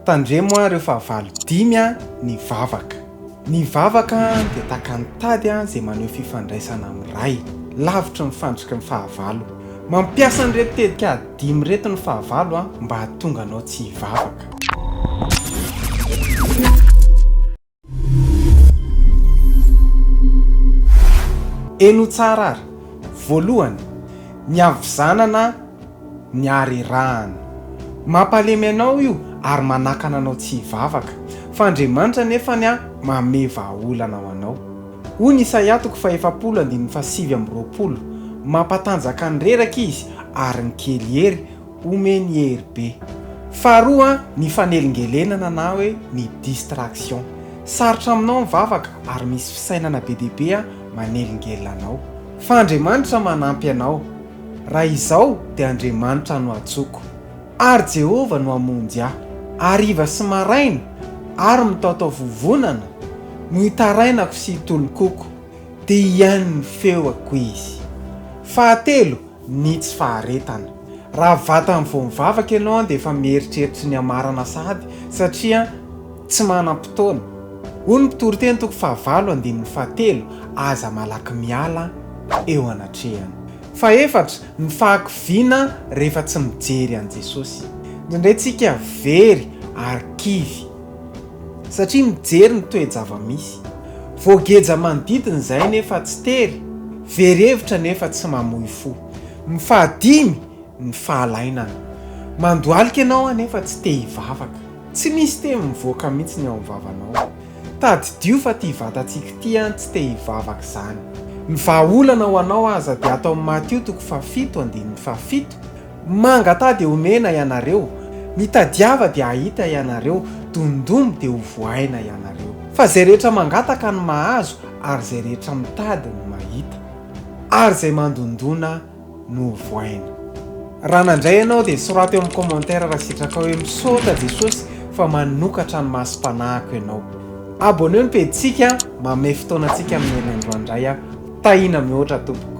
Tandremo ireo fahavalo dimy ny vavaka. Ny vavaka dia tahaka ny tady izay maneho fifandraisana amin'ny Ray, lavitry ny fandriky ny fahavalo. Mampiasa an'ireto tetikady dimy ireto ny fahavalo mba hahatonga anao tsy hivavaka. Henoy tsara ary, voalohany, ny havizanana ny harerahana. Mampalemy anao io ary manakana anao tsy hivavaka. Fa Andriamanitra anefany manome vahaolana ho anao. Hoy ny Isaia toko fahefapolo andininy fahasivy amby roapolo, Mampatanjaka ny reraka Izy ary ny kely hery Omeny hery be. Faharoa, ny fanelingelenana na hoe ny distraction. Sarotra aminao ny vavaka ary misy fisainana be dia be manelingelina anao. Fa Andriamanitra manampy anao. Raha izao dia Andriamanitra no antsoiko. Ary Jehovah no hamonjy ahy. Hariva sy maraina ary mitaotao vovonana no hitarainako sy hitolokoko, dia hihaino ny feoko Izy. Fahatelo, Ny tsy faharetana. Raha vatany vao mivavaka ianao dia efa mieritreritra ny hamarana sahady satria tsy manam-potoana. Hoy ny Mpitoriteny toko fahavalo andininy fahatelo, Aza malaky miala eo anatrehany. Fahefatra, ny fahakiviana rehefa tsy mijery an'i Jesosy. Indraindray tsika very ary kivy. Satria mijery ny toe-java-misy. Voageja manodidina izay nefa tsy tery, very hevitra nefa tsy mamoy fo. Ny fahadimy, ny fahalainana. Mandohalika ianao anefa tsy te hivavaka. Tsy misy teny mivoaka mihitsy ny ao amin'ny vavanao. Tadidio fa ity vatantsika ity an tsy te hivavaka izany. Ny vahaolana ho anao aza dia ato amin'ny Matio toko fahafito andininy fahafito, Mangataha dia homena ianareo, mitadiava dia hahita ianareo, dondomy dia ho vohaina ianareo. Fa izay rehetra mangataka no mahazo, ary izay rehetra mitady no mahita, ary izay mandondona no ho vohaina. Raha nandray ianao dia soraty eo amin'ny commentaire raha sitrakao hoe misaotra Jesosy fa manokatra ny masom-panahiko ianao. Abonneo ny pejintsika, manome fotoana antsika amin'ny herinandro andray aho. Tahiana mihoatra tompoko.